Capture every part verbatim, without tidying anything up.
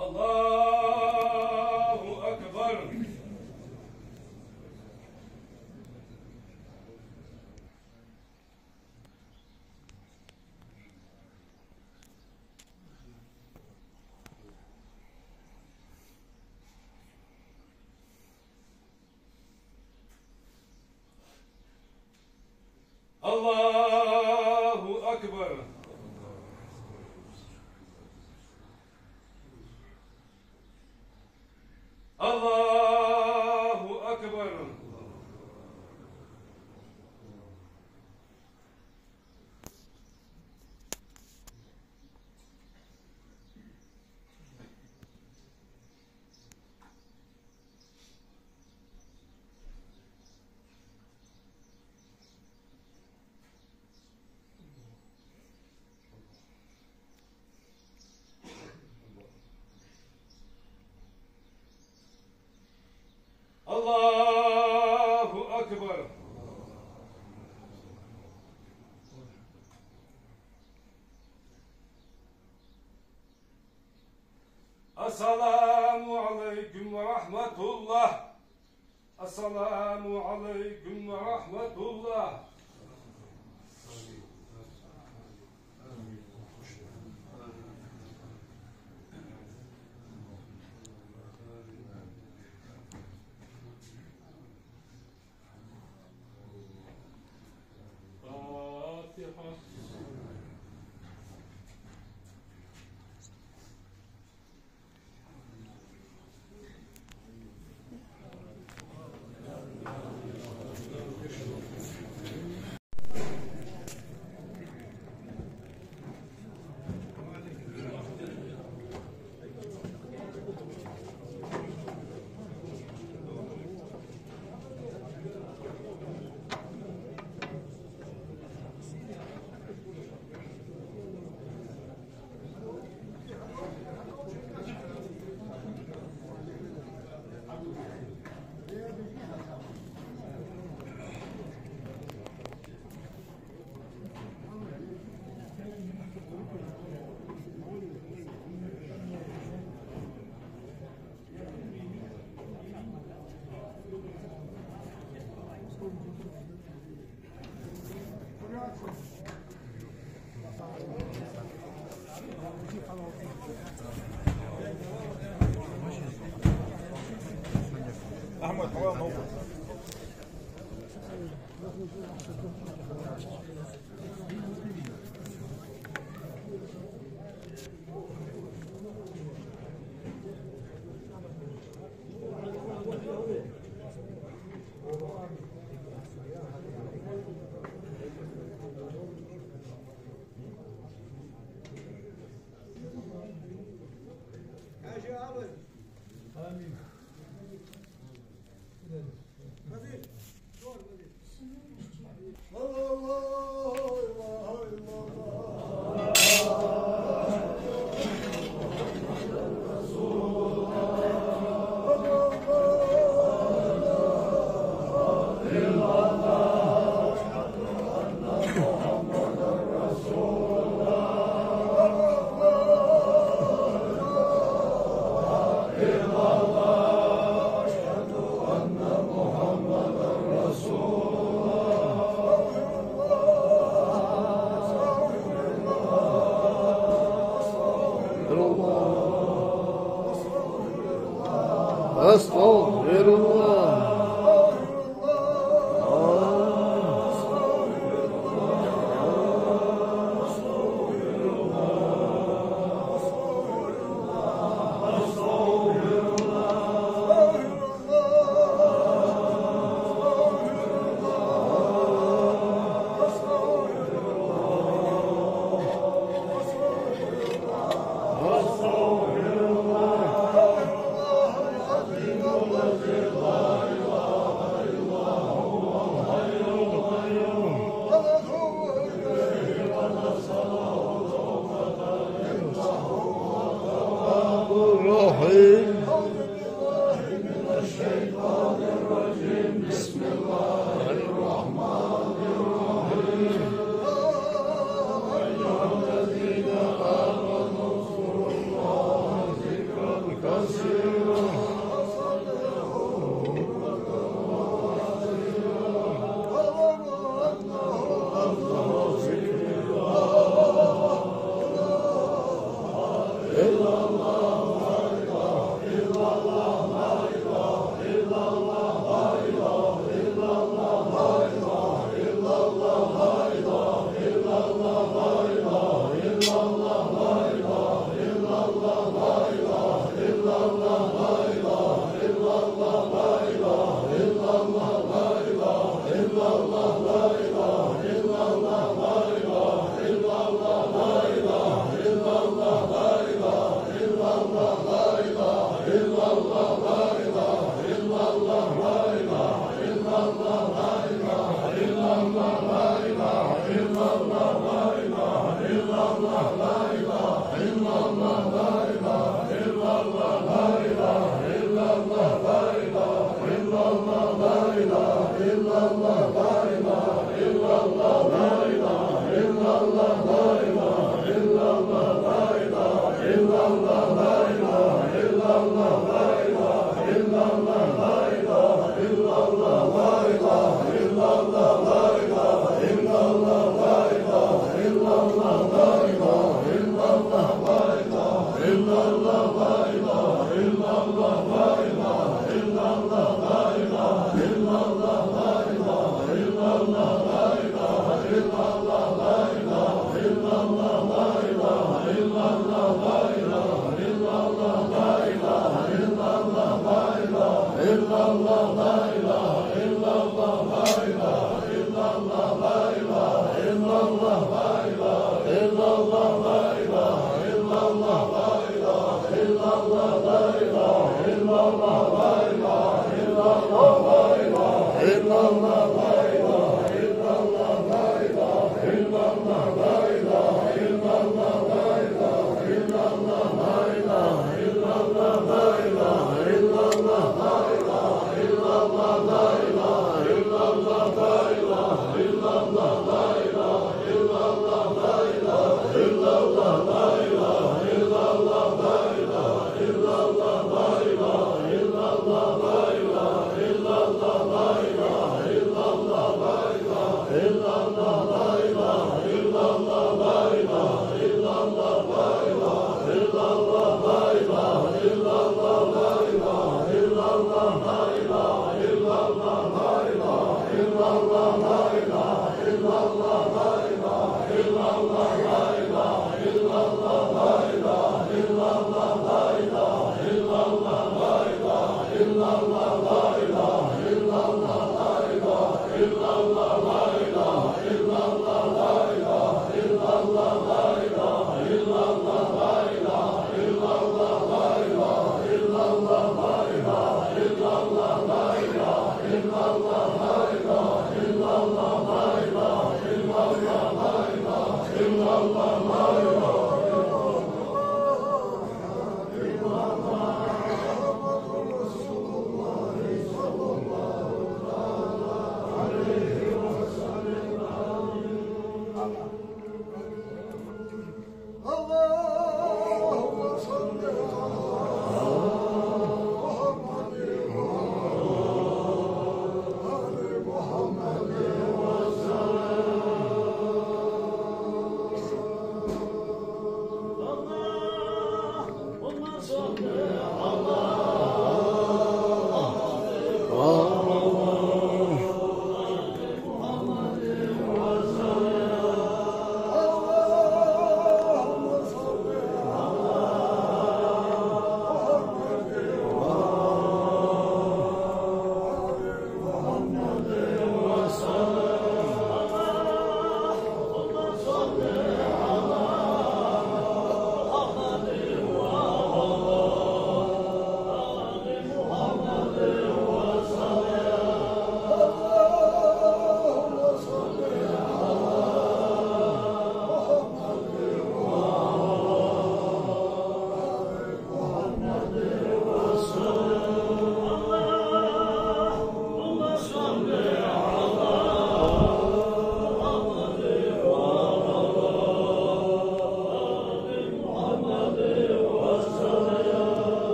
الله أكبر. الله أكبر. الله أكبر. الله أكبر. السلام عليكم ورحمة الله. السلام عليكم ورحمة الله. الفاتحة.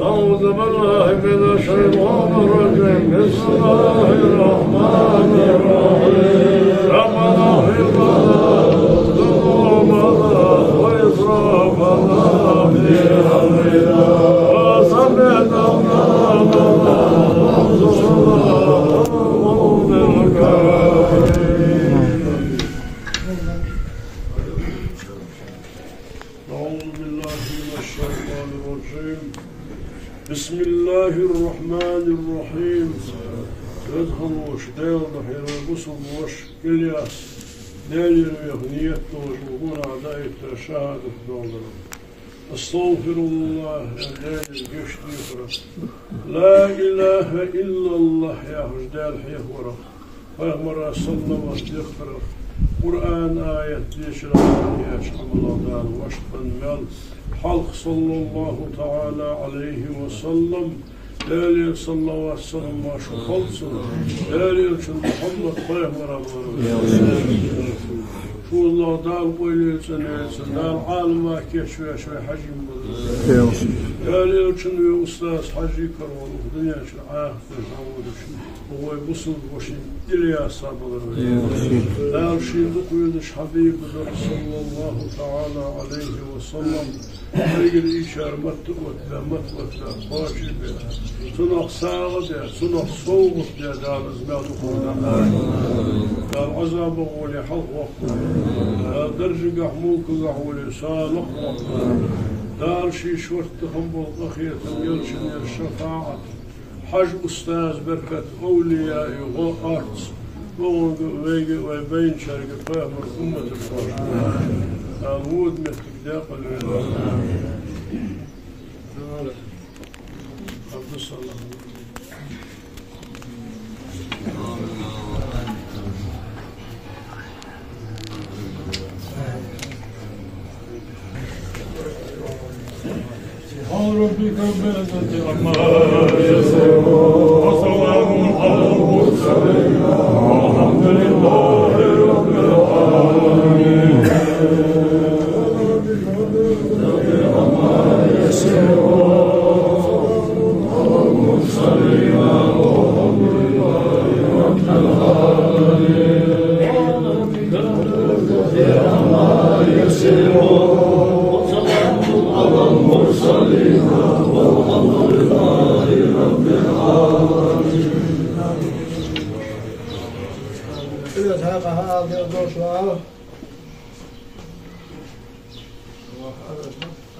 أعوذ بالله من الشيطان الرجيم. بسم الله الرحمن الرحيم. ربنا اغفر لنا ذنوبنا وإسرافنا في أمرنا وثبت أقدامنا وانصرنا على القوم الكافرين. أعوذ بالله من الشيطان الرجيم. بسم الله الرحمن الرحيم. Веза хинна волча Даьла духьа, бусалба воша Ильяс, Даьлагара веха нийят долаш, гонахьа дӀаэтта шахӀадат доаладар. أستغفر الله, Даьлага гешт дехар. لا إله إلا الله яхаш Даьла хьехавар. Пайхамара саллават дехкар, Къуръан аят дешар, яхаш Ӏамал Дала вешта бенна мел. Хьалха, صلى الله تعالى عليه وسلم, Даьлагара саллават салам шоана хилда, Даьлагара Мухьаммад пайхамара бара. Шоана Дала къойле цӀенйойла, Дала Ӏалама кийчвеш вай Хьажий ма балара. Даьлагара вай устаз Хьажий каравала дунен чура Ӏахарт хьавоалаш вай бусалба воша Ильяс балара. Дала шийна дукха везаш хьабийб дар, صلى الله تعالى عليه وسلم. Вайгара ийшар матта оттабе, матта оттабе, кхоачашбе. Цунах сагӀа бе, цунах совгӀат бе Дала из мел дукха хургда. Дала Ӏазабах воле хьалхаваккха. Дала даржагахь, мулкагахь воле салахваккха. Дала ший шортта хинна бола къахетам, элчанера шафаӀат, Хьажий устаза беркат, овлияий гӀо, орц, вайга, вайга, вай байначарга, пайхамара умматага хьожаш. Дала вода моттиг декъала йойла. Абдусалам. سبحان ربك رب العزة عما يصفون، وسلام على المرسلين، والحمد لله رب العالمين.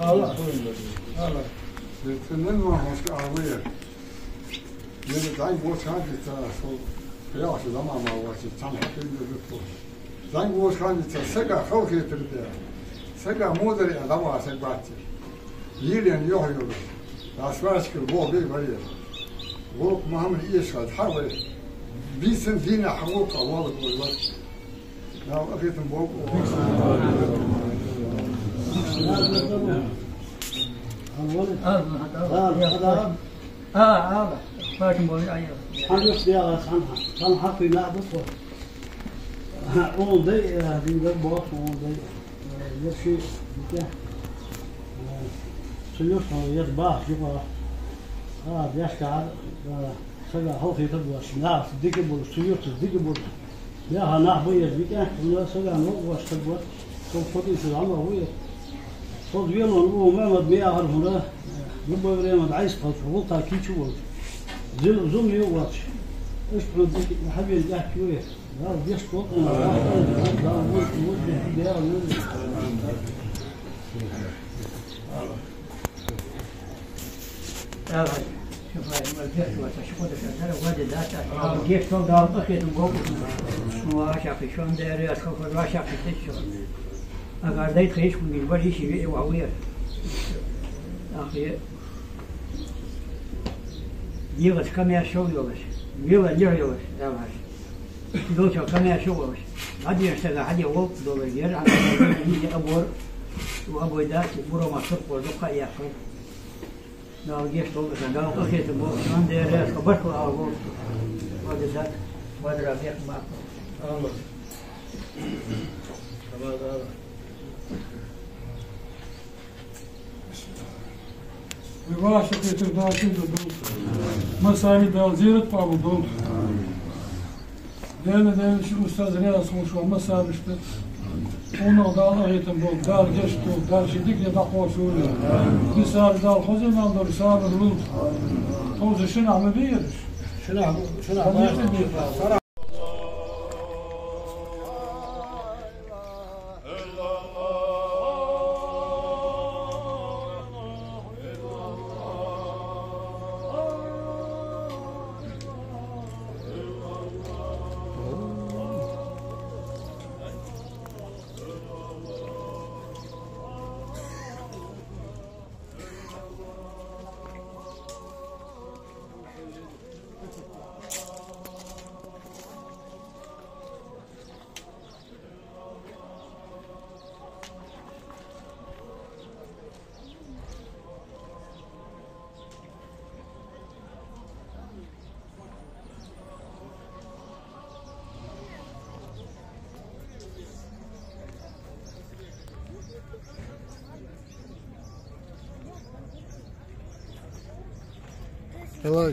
Ала. Ала. Цу нанна вахаш ала вай. Ер зӀамига волча хана дийца, со пхелагӀча заман мара вац, цхьан хьатӀавена дутт. ЗӀамига волча хана дийца, сага халахетар де. Сага мудар е дӀаваха саг вац. Йийлен йохайолаш, дӀа сварочка бохабе варе. Вокх Мухьаммад эшхад хьа вай. Бийсан дийнахьа хьа вокха вала гой вац. Дала къахетам болба. Хьан юхь дегӀа цхьан, цхьан хьакхийна а бу тхо. Ӏун дай, дин даг боху, Ӏун дай. Ер ши дика. Цу юртахь ер баха юха. А, дешка, а, сага халахетар доацаш, наха дика болаш, цу юртаца дика болаш. Яха нах ба ер, дика, хӀана сага новкъа воаш саг вац, со фотои шу зӀамагӀа ву ер. Со велон у Мухьаммад ма яхар хӀана, любое время дӀайса хилча, гӀулакха кийча волча. Зил-, зулам ю воацаш. Иштта хьона дика хьавена тӀехьа ю ер. Дала деш долда хьона, Дала вуй, вуй, вуй, Дала вуй. Шоай ма геш вац, шо кхода ша дара ваде дац, Дала гешт долда, Дала къахетам болба. Ну, вӀашагӀкхийтта шоана, Даьла раьза хилва, вӀашагӀкхийтта шо. Агар дай тхаьш хӀама гиз бар йиш йий ве ваьвер. Ахье. ДегӀаца комаьрша йолаш, велар лехь йолаш, Дала хьаш. Долча комаьрша йолаш. ДӀадена сага хьаде волк долаш, ер а хьаде абор, абой дац, буро ма сурхо дукха яхар. Дала гешт долда, Дала къахетам болба, шоана Даьла раьза хилва, баркал ала болба. Ваде саг, вадра бехк ма. Амин. Вай вӀашагӀкхетар Дала сийдола долда. Массане Дала зерат къоабал долда. Даьла, Даьла, шун устаз раьза хилва шоана массанашта. Къонах Дала къахетам болба, Дала гешт долда, Дала ший дикане дӀакхоачалва. Висар Дала хоза иман долаш сабар лулда. Хоза шиннахьа ма бий ераш. Шиннахьа, шиннахьа. Hello.